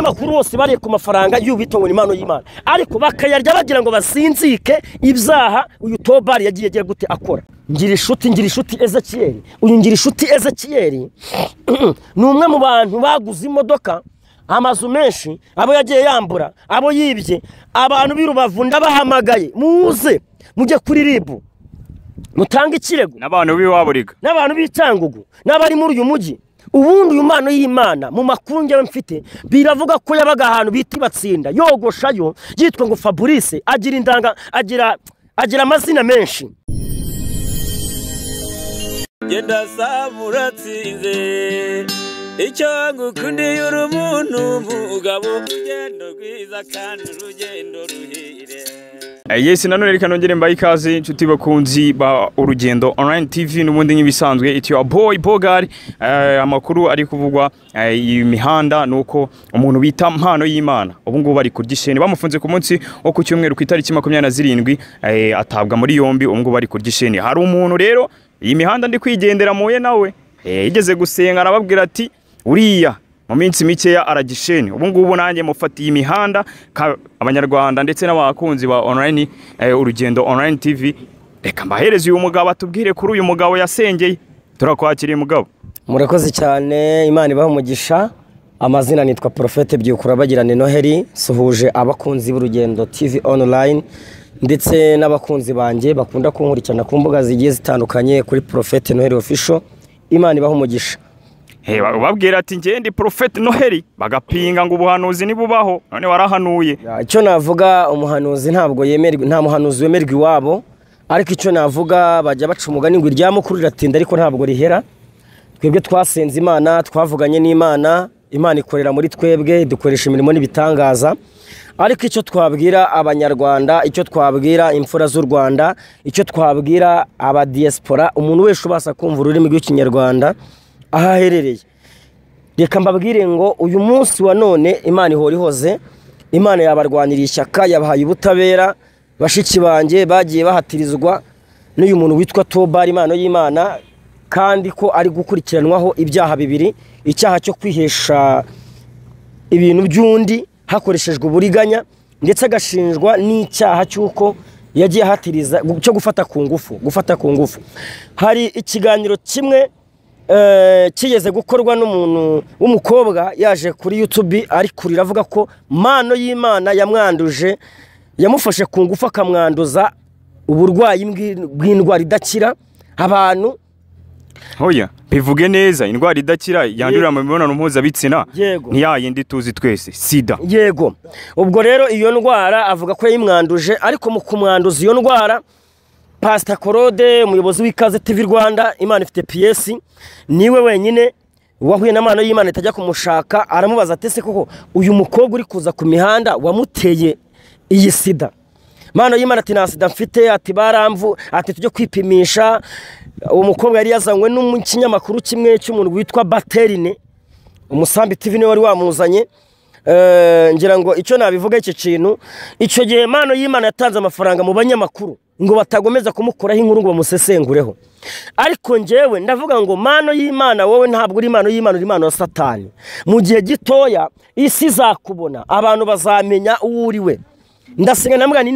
Abanyamakuru bose bariye ku mafaranga y'ubito ngo ni impano y'Imana, ariko bakayarya bagira ngo basinzike ibyaha uyu Tobari yagiye agira gute akora. Ngira inshuti Ezekiel, uyu ngira inshuti Ezekiel ni umwe mu bantu baguze imodoka, amazu menshi, abo yagiye yambura, abo yibye. Abantu b'i Rubavu ndabahamagaye, muze mujye kuri RIB mutange ikirego. N'abantu b'iwabo riga. N'abantu b'Icyangugu n'abari muri uyu mujyi. Ubundi uyu mpano y'Imana, mu makuru njyewe mfite, biravuga ko yabaga ahantu bita Ibatsinda, yogoshayo, yitwa ngo Fabrice, agira indanga, agira amazina menshi. Genda saba uratsinze, icyo ngukundiye uri umuntu mugabo, urugendo rwiza kandi urugendo ruhire. Yes, nanone reka nongere mbaye ikaze, inshuti bakunzi ba Urugendo Online TV. N'ubundi nk'ibisanzwe, it's your boy Bogari. Amakuru ari kuvugwa iyi mihanda nuko umuntu bita Mpano y'Imana ubu ngubu bari kurya isheni. Bamufunze ku munsi wo ku cyumweru ku itariki 27, atabwa muri yombi. Ubu ngubu bari kurya isheni. Hari umuntu rero iyi mihanda ndi kwigendera muye nawe, yigeze gusenga arababwira ati uriya mu minsi mikeya aragisheni. Ubu ngubu nanjye mufatiye imihanda. Abanyarwanda ndetse n'abakunzi ba online Urugendo Online TV, reka mbahereze uyu mugabo atubwire kuri uyu mugabo yasengeye. Turakwakiriye, mugabo. Murakoze cyane, Imana ibaha umugisha. Amazina nitwa Prophète Byukura Bagirane Noheli. Suhuje abakunzi b'Urugendo TV Online ndetse n'abakunzi banjye bakunda kunkurikirana ku mbuga zigiye zitandukanye kuri Prophète Noheli Official. Imana ibaha umugisha. Hey, babwira ati njye ndi Prophet Noheli, bagapinga ngo ubuhanuzi nibubaho, none warahanuye. Ya, icyo navuga, umuhanuzi ntabwo yemerwa, nta muhanuzi wemerwa iwabo. Ariko icyo navuga, bajya baca umugani ngo irya mukuru riratinda ariko ntabwo rihera. Twebwe twasenze Imana, twavuganye n'Imana, Imana ikorera muri twebwe, dukoresha imirimo n'ibitangaza. Ariko icyo twabwira Abanyarwanda, icyo twabwira imfura z'u Rwanda, icyo twabwira abadiaspora, umuntu wese ubasha kumva ururimi rw'Ikinyarwanda aho aherereye, reka mbabwire ngo uyu munsi wa none Imana ihora ihoze, Imana yabarwaniriye ishyaka, yabahaye ubutabera. Bashiki banjye bagiye bahatirizwa n'uyu muntu witwa Tobari Impano y'Imana, kandi ko ari gukurikiranwaho ibyaha bibiri: icyaha cyo kwihesha ibintu by'undi hakoreshejwe uburiganya, ndetse agashinjwa n'icyaha cy'uko yagiye ahatiriza, cyo gufata ku ngufu. Gufata ku ngufu, hari ikiganiro kimwe kigeze gukorwa n'umuntu w'umukobwa yaje kuri YouTube ari kurira avuga ko Mpano y'Imana yamwanduje, yamufashe ku ngufu akamwanduza uburwayi bw'indwara idakira abantu. Hoya, bivuge neza, indwara idakira yandurira mu mibonano mpuzabitsina. Yego. Ni ya yindi tuzi twese, sida. Yego. Ubwo rero iyo ndwara avuga ko yayimwanduje, ariko mu kumwanduza iyo ndwara, Pastor Claude, umuyobozi w'Ikaze TV Rwanda, Imana ifite piyesi, niwe wenyine wahuye na Mpano y'Imana itajya kumushaka, aramubaza ati: "Ese koko uyu mukobwa uri kuza ku mihanda wamuteye iyi sida?" Mpano y'Imana ati: "Nta sida mfite." Ati: "Baramvu." Ati: "Tujye kwipimisha." Uwo mukobwa yari yazanywe n'ikinyamakuru kimwe cy'umuntu witwa Baterine, Umusambi TV, niwe wari wamuzanye. Ngira ngo icyo nabivuga iki kintu, icyo gihe Mpano y'Imana yatanze amafaranga mu banyamakuru ngo batagomeza kumukoraho inkuru, ngo bamusesengureho. Ariko njyewe ndavuga ngo Mpano y'Imana, wowe ntabwo uri impano y'Imana, uri impano ya Satani. Mu gihe gitoya isi izakubona, abantu bazamenya uwo uri we. Ndasenga namwe ni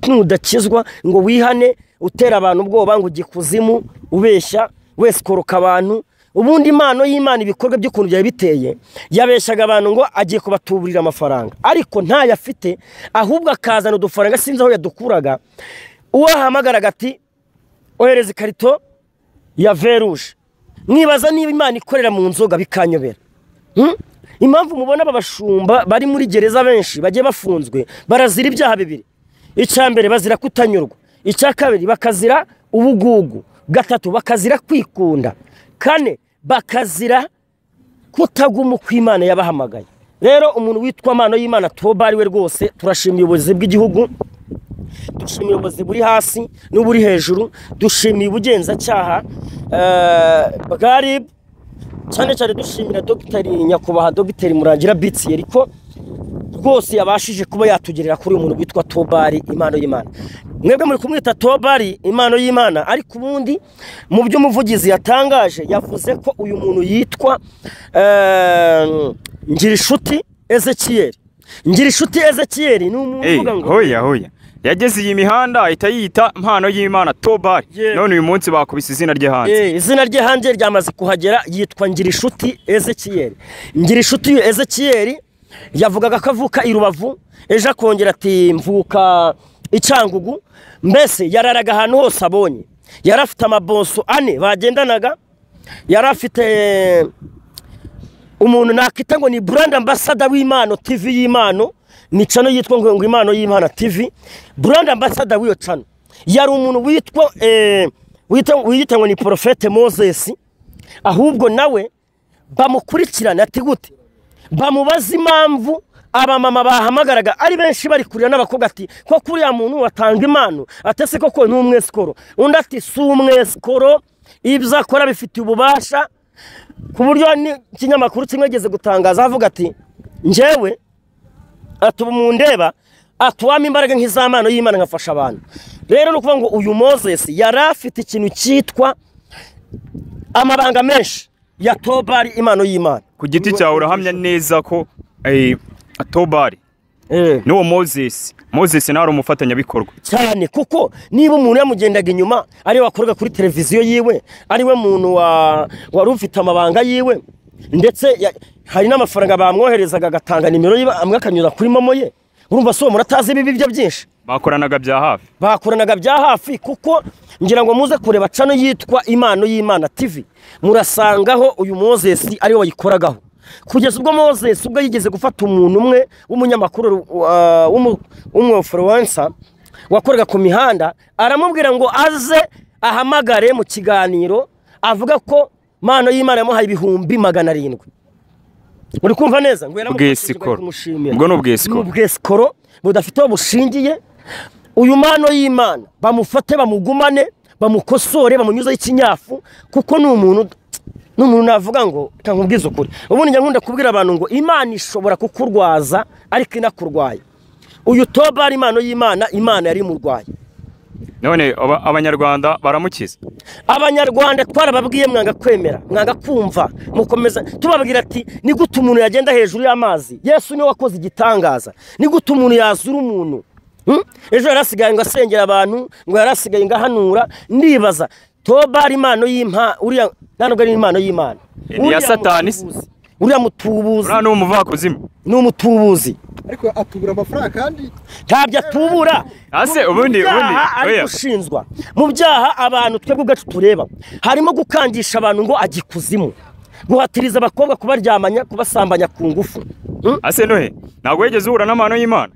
nudakizwa ngo wihane, utera abantu ubwoba ngo ujye kuzimu, ubeshya wese, koroka abantu. Ubundi impano y'Imana, ibikorwa by'ukuntu byari biteye, yabeshaga abantu ngo agiye kubatuburira amafaranga, ariko ntayo afite, ahubwo akazana udufaranga sinzi aho yadukuraga. Uwo ahamagaraga ati: "Ohereza ikarito ya veruje." Mwibaza niba Imana ikorera mu nzoga, bikanyobera. Impamvu mubona aba bashumba bari muri gereza benshi bagiye bafunzwe, barazira ibyaha bibiri: icya mbere bazira kutanyurwa, icya kabiri bakazira ubugugu, gatatu bakazira kwikunda, kane bakazira kutaguma uko Imana yabahamagaye. Rero umuntu witwa Mpano y'Imana Toba we rwose, turashima ubuyobozi bw'igihugu, dushimiye ubuyobozi buri hasi n'uburi hejuru, dushimiye ubugenzacyaha bwa RIB, cyane cyane dushimira dogiteri, nyakubahwa Dogiteri Murangira Bitsiyeri, ko rwose yabashije kuba yatugerera kuri uyu muntu witwa Tobari Impano y'Imana. Mwebwe muri kumwita Tobari Impano y'Imana, ariko ubundi mu byo umuvugizi yatangaje, yavuze ko uyu muntu yitwa Ngirishuti. Ezekiel. Ngirishuti Ezekiel ni umuntu uvuga ngo hoya hoya yageze iyi mihanda ahita yita Mpano y'Imana Tobari. None uyu munsi bakubise izina rye hanze. Izina rye hanze ryamaze kuhagera, yitwa Ngirishuti Ezekiel. Ngirishuti Ezekiel yavugaga ko avuka i Rubavu, ejo akongera ati mvuka i Cyangugu, mbese yararaga ahantu hose abonye. Yari afite amabonso 4 bagendanaga, yari afite umuntu nakita ngo ni brand ambassador w'Imano TV y'Imano, ni channel yitwa ngo Imano y'Imana TV. Brand ambassador w'iyo channel yari umuntu witwa wiyita ngo ni Prophet Moses. Ahubwo nawe bamukurikirana ati gute, bamubaza impamvu abamama bahamagaraga ari benshi bari kurira n'abakobwa ati ko kuriya muntu watanga impano atese koko ni umwesikoro. Undi ati si umwesikoro, ibyo akora bifite ububasha. Ku buryo ikinyamakuru kimwe geze gutangaza avuga ati njyewe ati mundeba atuwama imbaraga nk'izamano y'Imana nkafasha abantu. Rero no kuvuga ngo uyu Moses yari afite ikintu cyitwa amabanga menshi ya Tobari Impano y'Imana. Ku giti cyawe urahamya neza ko Tobari n'uwo Moses nawe ari umufatanyabikorwa cyane, kuko niba umuntu yamugendaga inyuma ari wakorga kuri televiziyo yiwe, ari we muntu wari ufite amabanga yiwe, ndetse hari n'amafaranga bamwoherezaga agatanga nimero yiwe amwe akanyura kuri momo ye. Urumva so muratazi ibi byo byinshi bakoranaga bya hafi, bakoranaga bya hafi, kuko ngira ngo muze kureba channel yitwa Imano y'Imana TV murasangaho uyu Moses ari we wayikoragaho. Kugeza ubwo Moses ubwo yigeze gufata umuntu umwe w'umunyamakuru w'umufluencer wakoraga ku mihanda, aramubwira ngo aze ahamagare mu kiganiro avuga ko Mano y'Imana yamuhaye 700,000. Uri kumva neza ngo yaramushimira. Ubwo ni ubwesikoro budafite aho bushingiye. Uyu Mano y'Imana bamufate bamugumane bamukosore bamunyuzeho ikinyafu, kuko ni umuntu navuga ngo reka nkubwize ukuri. Ubundi njya nkunda kubwira abantu ngo Imana ishobora kukurwaza ariko inakurwaye. Uyu Tobari Impano y'Imana, Imana yari imurwaye. None abanyarwanda baramukiza. Abanyarwanda twarababwiye mwanga kwemera, mwanga kumva, mukomeza tubabwira ati ni gute umuntu yagenda hejuru y'amazi? Yesu niwe wakoze igitangaza. Ni gute umuntu yazura umuntu? Ejo yarasigaye ngo asengera abantu, ngo yarasigaye ngahanura. Ndibaza Tobari Impano y'Imana, uriya ntabwo ari Impano y'Imana, uriya Satani, uriya mutubuzi, uriya ni umuvakuzimu, ni umutubuzi, ariko atubura amafaranga kandi ntabyo atubura. Ase ubundi ari gushinzwa mu byaha abantu twebwe ubwacu tureba, harimo gukangisha abantu ngo agikuzimu, guhatiriza abakobwa kubaryamanya, kubasambanya ku ngufu. Ase nohe ntabwo wigeze uhura n'amano y'Imana?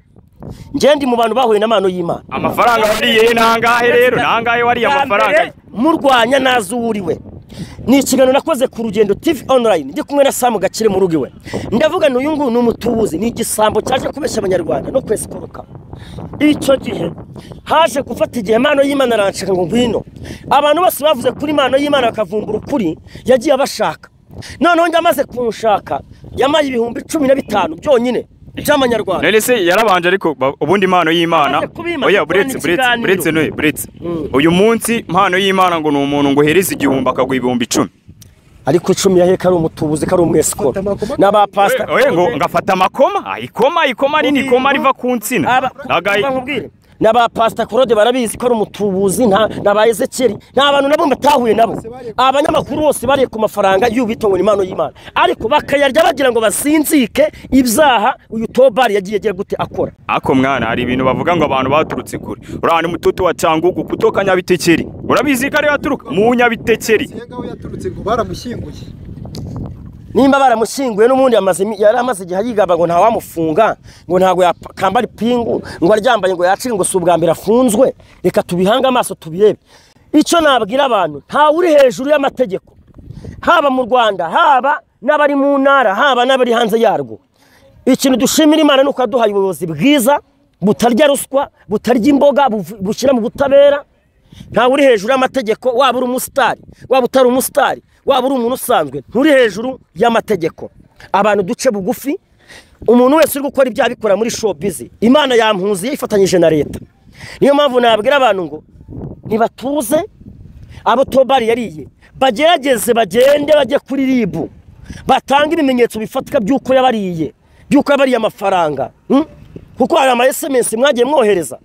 Njye ndi mu bantu bahuye n'amano y'Imana. Amafaranga wariye nangahe rero? Nangahe wariye amafaranga? Murwanya nazuwuriwe. Ni ikiganiro nakoze ku Rugendo TV online ndi kumwe na Sam Gakire mu rugo iwe. Ndavuga n'uyu nguyu ni umutubuzi, ni igisambo cyaje kubeshya abanyarwanda no kwesikoroka. Icyo gihe haje gufata igihe Impano y'Imana aranshaka ngo ngwino. Abantu bose bavuze kuri Impano y'Imana bakavumbura ukuri, yagiye abashaka. Noneho njye amaze kunshaka yamaye 15,000 byonyine by'amanyarwanda. None se yarabanje ariko ubundi Impano y'Imana oya buretse noye buretse. Uyu munsi Impano y'Imana ngo ni umuntu ngo hereza 1000 akaguha 10,000. Ariko 10 yaheka ari umutubuzi kari umwesikoro n'aba pastor. Oye ngo ngafata amakoma, ikoma nini, ikoma riva ku nsina. Nkubwire n'aba pastor Claude barabizi ko ari umutubuzi, n'aba Ezekiel, n'abantu nabo batahuye nabo. Abanyamakuru bose bariye ku mafaranga y'ubito ngo Impano y'Imana, ariko bakayarya bagira ngo basinzike ibyaha uyu Tobari yagiye agira gute akora. Ako mwana hari ibintu bavuga ngo abantu baturutse kure. Urana mutoto wa Cyangugu kutoka Nyabitekeri. Urabizi ko ari yaturuka mu Nyabitekeri. Senga we yaturutse ngo baramushyinguye. Nimba baramushyinguye n'ubundi yari amaze igihe yigamba ngo nta wamufunga, ngo ntago yakambara ipingu, ngo aryambaye ngo yacire, ngo si ubwa mbere afunzwe. Reka tubihange amaso tubirebe. Icyo nabwira abantu, nta uri hejuru y'amategeko, haba mu Rwanda, haba n'abari mu ntara, haba n'abari hanze yarwo. Ikintu dushimira Imana nuko yaduhaye ubuyobozi bwiza butarya ruswa, butarya imboga, bushyira mu butabera. Nta uri hejuru y'amategeko, waba uri umusitari, waba utari umusitari, waba uri umuntu usanzwe, nturi hejuru y'amategeko. Abantu duce bugufi, umuntu wese uri gukora ibyaha bikora muri showbiz, Imana yampuziye ifatanyije na leta. Niyo mpamvu nabwira abantu ngo nibatuze abo Tobari yariye, bagerageze bagende bajye kuri RIB, batanga ibimenyetso bifatika by'uko yabariye. by'uko abariye amafaranga, kuko hari ama SMS mwagiye mwohereza,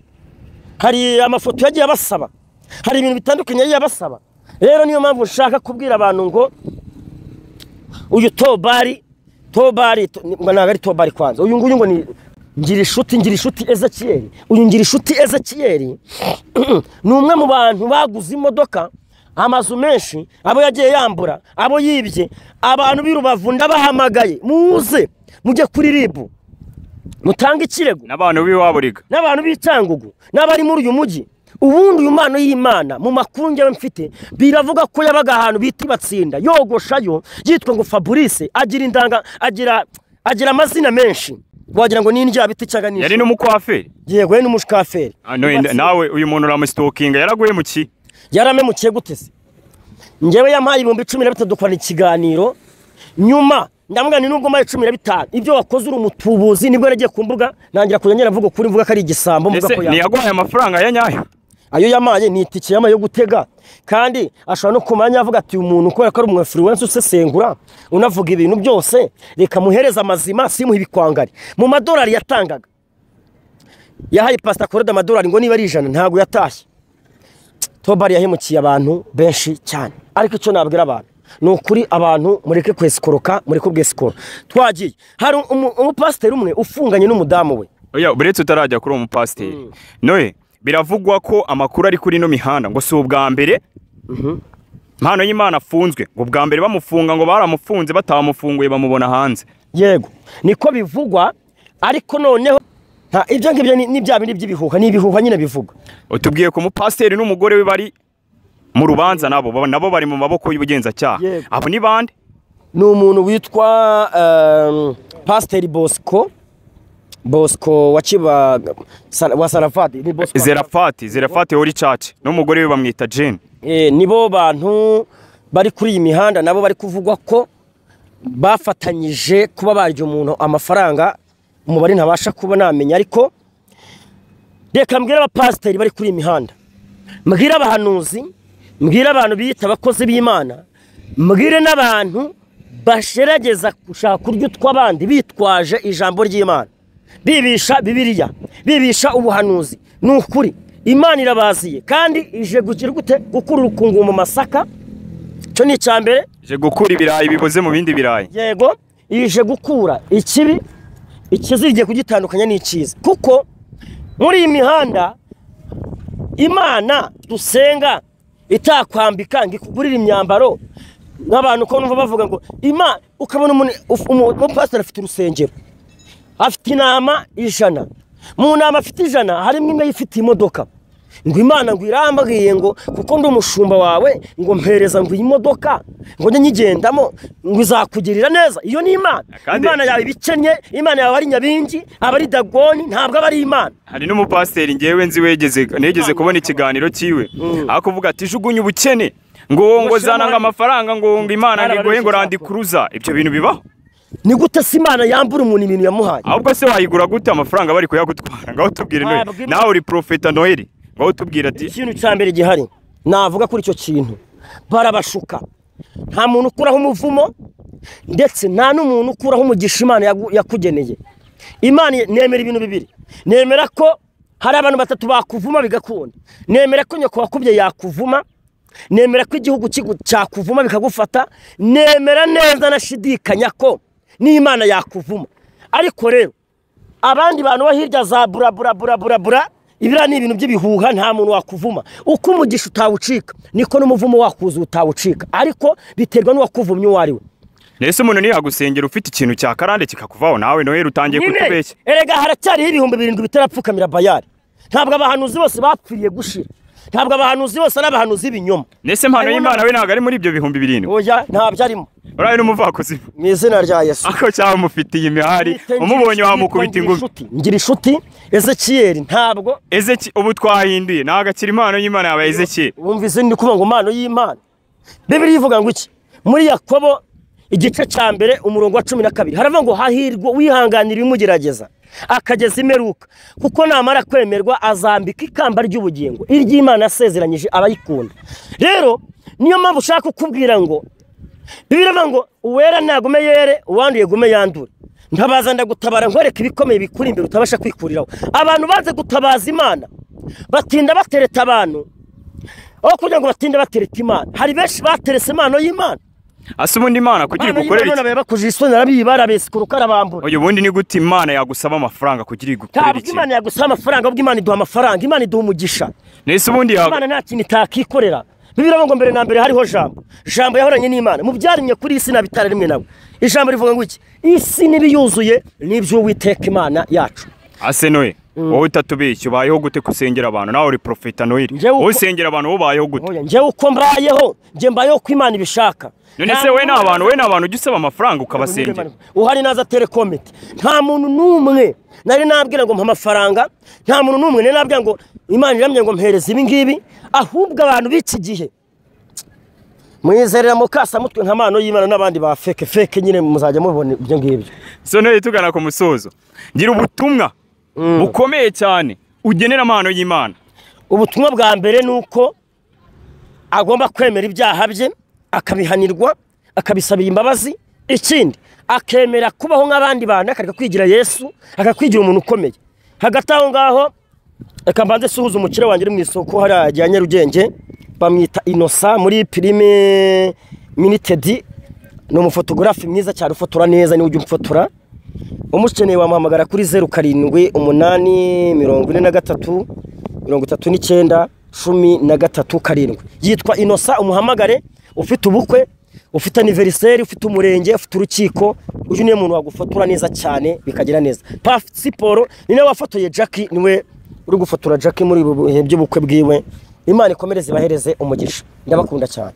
hari amafoto yagiye abasaba, hari ibintu bitandukanye yagiye abasaba. Rero niyo mpamvu nshaka kubwira abantu ngo uyu Tobari ngo ntabwo ari Tobari kwanza, uyu nguyu ngo ni Ngirishuti Ezekiel. Uyu Ngirishuti Ezekiel ni umwe mu bantu baguze imodoka, amazu menshi, abo yagiye yambura, abo yibye. Abantu b'i Rubavu ndabahamagaye, muze mujye kuri RIB mutange ikirego, n'abantu b'iwabo riga, n'abantu b'Icyangugu, n'abari muri uyu mujyi. Ubundi uyu mpano y'Imana mu makuru njyewe mfite biravuga ko yabaga ahantu bita Ibatsinda, yogoshayo, yitwa ngo Fabrice, agira indanga, agira amazina menshi, wagira ngo ni indyabiti cyangwa ni yari n'umukwaferi. Yego, yari n'umushkaferi. Nawe uyu muntu uramustalkinga, yaraguye mu ki? Yaramemukiye gute se? Njyewe yampaye 13,000 dukora ikiganiro, nyuma ndamubwira nti nubwo mpaye 15 ibyo wakoze uri umutubuzi. Nibwo nagiye ku mbuga nangira kujya ngera mvuga kuri mvuga ko ari igisambo, mvuga ko ntiyaguhaye amafaranga ya nyayo. Ayo yamaye ni itike yamaye yo gutega, kandi ashobora no kumanya avuga ati uyu muntu kubera ko ari umwinfluencer usesengura unavuga ibintu byose, reka muhereze amazima simuhe ibikwangari. Mu madolari yatangaga yahaye Pastor Claude amadolari ngo niba ari 100 ntabwo yatashye. Tobari yahemukiye abantu benshi cyane, ariko icyo nabwira abantu ni ukuri, abantu mureke kwesikoroka, mureke ubwesikoro. Twagiye hari umupasiteri umwe ufunganye n'umudamu we. Oya, buretse utarajya kuri uwo mupasiteri, noye biravugwa ko amakuru ari kuri ino mihanda ngo si ubwa mbere Mpano y'Imana afunzwe, ngo ubwa mbere bamufunga ngo baramufunze batamufunguye bamubona hanze. Yego niko bivugwa, ariko noneho ibyo ngibyo ni bya bindi by'ibihuha, ni ibihuha nyine bivuga. Utubwiye ko umupasiteri n'umugore we bari mu rubanza, nabo bari mu maboko y'ubugenzacyaha. Abo ni bande? Ni umuntu witwa Pasiteri Bosco wa wa Sarafati, ni Bosco Zerafati Holy Church, n'umugore we bamwita Jane. Nibo bantu bari kuri iyi mihanda, nabo bari kuvugwa ko bafatanyije kuba barya umuntu amafaranga, umubare ntabasha kuba namenya. Ariko reka mbwira abapasiteri bari kuri iyi mihanda, mbwira abahanuzi, mbwira abantu biyita abakozi b'Imana, mbwire n'abantu basherageza gushaka kurya utw'abandi bitwaje ijambo ry'Imana, bibisha Bibiliya, bibisha ubuhanuzi. Ni ukuri Imana irabaziye kandi ije gukira gute? Gukura urukungu mu masaka, cyo ni icya mbere. Ije gukura ibirayi biboze mu bindi birayi. Yego, ije gukura ikibi, ikizigiye kugitandukanya n'icyiza. Kuko muri iyi mihanda Imana dusenga itakwambika ngo ikugurire imyambaro, n'abantu ko numva bavuga ngo Imana, ukabona umupasiteri afite urusengero, afite inama 100, mu nama afite 100 harimo imwe ifite imodoka, ngo Imana ngo irambwiye ngo kuko ndi umushumba wawe ngo mpereza ngo iyi modoka ngo njye nyigendamo ngo izakugirira neza. Iyo ni Imana. Imana yawe ibikennye, Imana yawe ari Nyabingi, aba ari Dagoni, ntabwo aba ari Imana. Hari n'umupasiteri ngewe nzi wegeze kubona ikiganiro cyiwe, akuvuga ati jugunya ubukene ngo zana amafaranga ngo Imana ngo iguhe ngo randikuruza. Ibyo bintu bibaho? Ni gute se Imana yambura umuntu ibintu yamuhaye? Ahubwo se wayigura gute amafaranga bari kuyagutwara? Ngaho tubwire Noel, nawe uri Profeta Noel, ngaho tubwire ati ikintu cya mbere gihari navuga kuri icyo kintu, barabashuka. Nta muntu ukuraho umuvumo, ndetse nta n'umuntu ukuraho umugisha Imana yakugeneye. Imana nemera ibintu bibiri, nemera ko hari abantu batatu bakuvuma bigakunda, nemera ko nyoko wakubye yakuvuma, nemera ko igihugu cyakuvuma bikagufata, nemera neza nashidikanya ko n'Imana yakuvuma. Ariko rero abandi bantu bo hirya za bura bura bura bura bura, ibira ni ibintu by'ibihuha, nta muntu wakuvuma. Uko umugisha utawucika niko n'umuvumo wakuza utawucika, ariko biterwa n'uwakuvumye uwo ari we. Nese umuntu ntiyagusengera ufite ikintu cya karande kikakuvaho, nawe Noel utangiye kutubeshya. Erega haracyariho 7,000 bitarapfukamira Bayali. Ntabwo abahanuzi bose bapfiriye gushira, ntabwo abahanuzi bose ari abahanuzi b'ibinyoma. Nese mpano y'Imana we ntabwo ari muri ibyo 7,000? Oya, ntabyo arimo. Uraye n'umuvakuzimu mu izina rya Yesu. Ako cyamufitiye imihari, umubonye wamukubita ingumi. Ngirishuti Ezekiel ntabwo Ezekiel ubu twahinduye ntabwo akiri impano y'Imana yabaye Ezekiel. Wumva izina ni kuvuga ngo impano y'Imana. Bibiliya ivuga ngo iki? Muri Yakobo igice cya mbere umurongo wa 12 haravuga ngo hahirwa wihanganira ibimugerageza akageza imperuka, kuko namara kwemerwa azambika ikamba ry'ubugingo iry'Imana yasezeranyije abayikunda. Rero niyo mpamvu ushaka kukubwira ngo Bibiliya ivuga ngo uwera nagume yere, uwanduye gume yandure. Ntabaza ndagutabara nkwereka ibikomeye bikuri imbere utabasha kwikuriraho. Abantu banze gutabaza Imana batinda batereta abantu, aho kugira ngo batinde batereta Imana. Hari benshi baterese impano y'Imana. Ase ubundi Imana kugira igukorere iki? Imana bakuje isoni arabiba arabesikuruka arabambura. Oya ubundi ni gute Imana yagusaba amafaranga kugira igukorere Ntabwo iki? Imana yagusaba amafaranga, ahubwo Imana iduha amafaranga, Imana iduha umugisha. Nese ubundi Imana nta kintu itakikorera. Bibiliya ngo mbere na mbere hariho Jambo. Jambo yahoranye n'Imana. Mu byaremye kuri isi nabitara rimwe nawe. Ijambo rivuga ngo iki? Isi n'ibiyuzuye nibyo Uwiteka Imana yacu. Ase Noel, wowe utatubeshya ubayeho gute kusengera abantu? Nawe uri Profeta Noel. Wowe usengera abantu wowe ubayeho gute? Njyewe uko mbayeho, njye mbayeho ko Imana ibishaka. None se we n'abantu ujya usaba amafaranga ukabasengera? Uhari naza tere comment. Nta muntu n'umwe nari nabwira ngo mpa amafaranga, nta muntu n'umwe nari nabwira ngo Imana iramye ngo mpereze ibi ngibi, ahubwo abantu b'iki gihe mwizerera mukasa mutwe nka mano y'Imana n'abandi ba fake fake nyine muzajya mubona ibyo ngibyo. So Noel tugana ku musozo, ngira ubutumwa bukomeye cyane ugenera amano y'Imana. Ubutumwa bwa mbere nuko agomba kwemera ibyaha bye akabihanirwa akabisabira imbabazi, ikindi akemera kubaho nk'abandi bantu, akareka kwigira Yesu, akakwigira umuntu ukomeye. Hagati aho ngaho reka mbanze suhuza umukire wanjye uri mu isoko hariya rya Nyarugenge, bamwita Innocent muri Prime Minited, ni umufotografi mwiza cyane ufotora neza, niwe ujya umfotora. Umukeneye wamuhamagara kuri 0 7 8 43 39 13 7. Yitwa Innocent, umuhamagare ufite ubukwe, ufite anniversaire, ufite umurenge, ufite urukiko, uyu niwe muntu wagufotora neza cyane bikagira neza. Pasiporo ni nawe wafotoye Jackie, niwe uri gufotora Jackie muri bihe by'ubukwe bwiwe. Imana ikomereze ibahereze umugisha, ndabakunda cyane.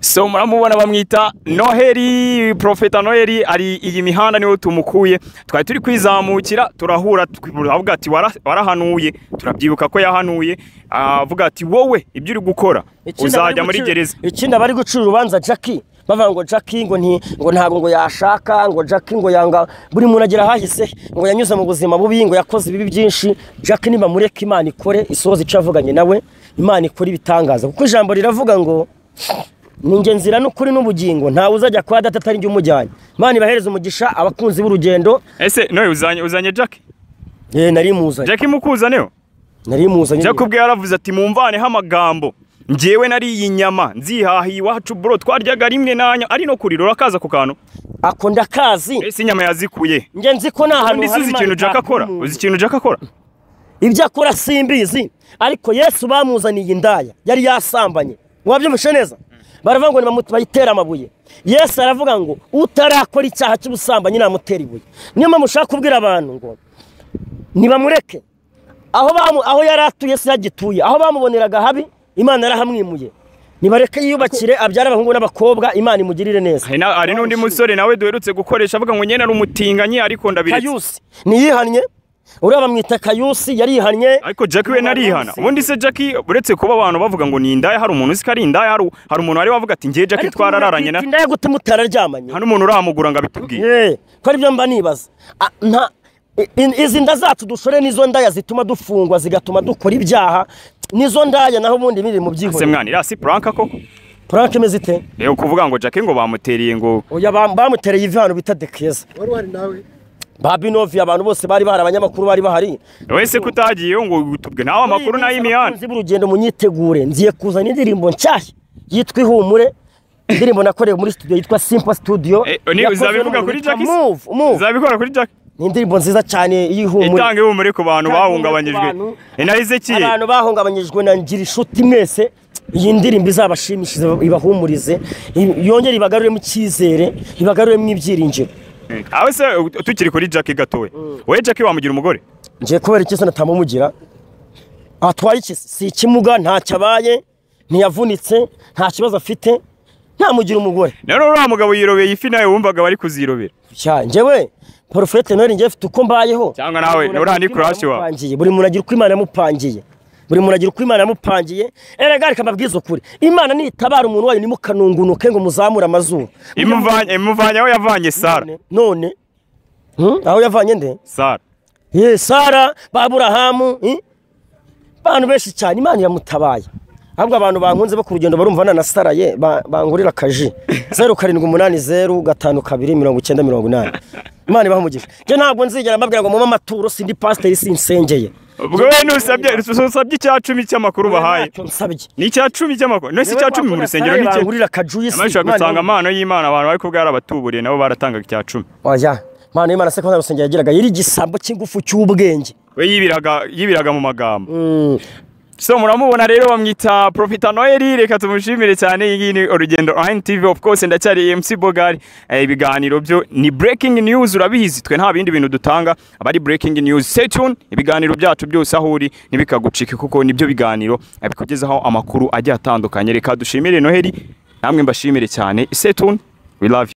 So muramubona bamwita Noheli, Profeta Noheli ari iyi mihanda niwe tumukuye. Twari turi kwizamukira turahura, avuga ati warahanuye, turabyibuka ko yahanuye, avuga ati wowe ibyo uri gukora uzajya muri gereza. Ikindi abari gucura urubanza Jackie bavuga ngo Jackie ngo nti ngo ntabwo ngo yashaka, ngo Jackie ngo yanga, buri muntu agira hahise ngo yanyuze mu buzima bubi, ngo yakoze ibibi byinshi. Jackie niba mureke Imana ikore isohoze icyo avuganye nawe, Imana ikore ibitangaza, kuko ijambo riravuga ngo ninjye nzira n'ukuri n'ubugingo, ntawe uzajya kwa data atari njye umujyanye. Imana ibahereze umugisha abakunzi b'urugendo. Ese Noel uzanye Jackie? Nari muzanye. Jackie mukuzaneho? Nari muzanye. Jackie ubwe yaravuze ati mumvaneho amagambo, njyewe nariye inyama nzihahiye iwacu bro, twaryaga rimwe nanya ari no kurira. Urakaza ku kantu ako ndakazi. Ese inyama yazikuye? Njye nzi ko nta hantu hari ikintu Jackie akora. Uzi ikintu Jackie akora? Ibyo akora simbizi, ariko Yesu bamuzaniye indaya yari yasambanye. Wabyumvishe neza? Baravuga ngo bayitera amabuye. Yesu aravuga ngo utarakora icyaha cy'ubusambanyi namutera ibuye. Niyo mpamvu ushaka kubwira abantu ngo nibamureke. Aho yari atuye se yagituye, aho bamuboneraga habi Imana yarahamwimuye. Nibareke yiyubakire abyara abahungu n'abakobwa, Imana imugirire neza. Hari n'undi musore nawe duherutse gukoresha avuga ngo nyene ari umutinganyi ariko ndabiretse. Kayusi niyihannye, uriya bamwita Kayusi yarihannye. Ariko Jackie we narihana. Ubundi se Jackie uretse kuba abantu bavuga ngo ni indaya, hari umuntu uzi ko ari indaya, hari umuntu wari wavuga ati ngiye Jackie twarararanye na indaya gute mutararyamanye? Hano umuntu uramugura ngo abitubwiye. Ko ari byo mba nibaza. Izi nda zacu dushore nizo ndaya zituma dufungwa, zigatuma dukora ibyaha, nizo ndaya, naho ubundi biri mu byihorere. Se mwana ira si prank koko? Prank imeze ite? Rero kuvuga ngo Jackie ngo bamuteriye ngo oya bamutereye ivano bita Dekeza. Wari wari nawe Babinovi, abantu bose bari bahari, abanyamakuru bari bahari. Wese kutagiye ngo utubwe nawe amakuru n'ay'imihanda. Abakunzi b'urugendo munyitegure, ngiye kuzana indirimbo nshyashya yitwa Ihumure, indirimbo nakoreye muri studio yitwa Simple Studio. Ni uzabivuga kuri Jackie? Move. Uzabikora kuri Jackie? Ni indirimbo nziza cyane y'ihumure. Itanga ihumure ku bantu bahungabanyijwe. Na Ezekiel. Abantu bahungabanyijwe na ngira inshuti mwese, iyi ndirimbo izabashimishije, ibahumurize, yongere ibagaruremo icyizere, ibagaruremo ibyiringiro. Awe se tukiri kuri Jackie gatowe. Wowe Jackie wamugira umugore? Ngiye kubera iki se natamumugira? Atwaye iki? Si ikimuga, ntacyo abaye, ntiyavunitse, nta kibazo afite, ntamugira umugore. Rero uriya mugabo yirobeye ifi nawe wumvaga bari kuzirobera. Njyewe Profete Noel ngiye mfite uko mbayeho. Cyangwa nawe uriya ni crush wawe. Buri muntu agira uko Imana yamupangiye. Buri muntu agira uko Imana yamupangiye. Erega reka mbabwize ukuri, Imana nitabara umuntu wayo nimukanungunuke ngo muzamure amazuru. Imuvanye aho yavanye Sara. None aho yavanye nde? Sara. Sara, Aburahamu, abantu benshi cyane Imana iramutabaye. Ahubwo abantu bankunze bo ku rugendo barumva na Sara ye bangurira kaji 0780 52 90 80. Imana ibahe umugisha. Njye ntabwo nzigera mbabwira ngo mube amaturo, sindi pasiteri, sinsengeye. Ubwo we nusabye 10% cy'amakuru bahaye. Ntacyo nsabye. Ni 10% cy'amakuru. None se 10% mu rusengero ni iki? Bangurira akajuyisi. Amashaka gutanga amano y'Imana, abantu bari kubwara abatuburiye nabo baratangaga 10%. Oya, Imana y'Imana se ko nta rusengero yagiraga, yari igisambo cy'ingufu cy'ubwenge. We yibiraga mu magambo. So muramubona rero bamwita Prophet Noel, reka tumushimire cyane. Iyi ngiyi ni Urugendo Online TV, of course ndacyari MC Bogari. Ibiganiro byo ni breaking news, urabizi twe nta bindi bintu dutanga abari breaking news. Stay tuned, ibiganiro byacu byose aho uri ntibikagucike, kuko nibyo biganiro bikugezaho amakuru agiye atandukanye. Reka dushimire Noheli, namwe mbashimire cyane. Stay tuned, we love you.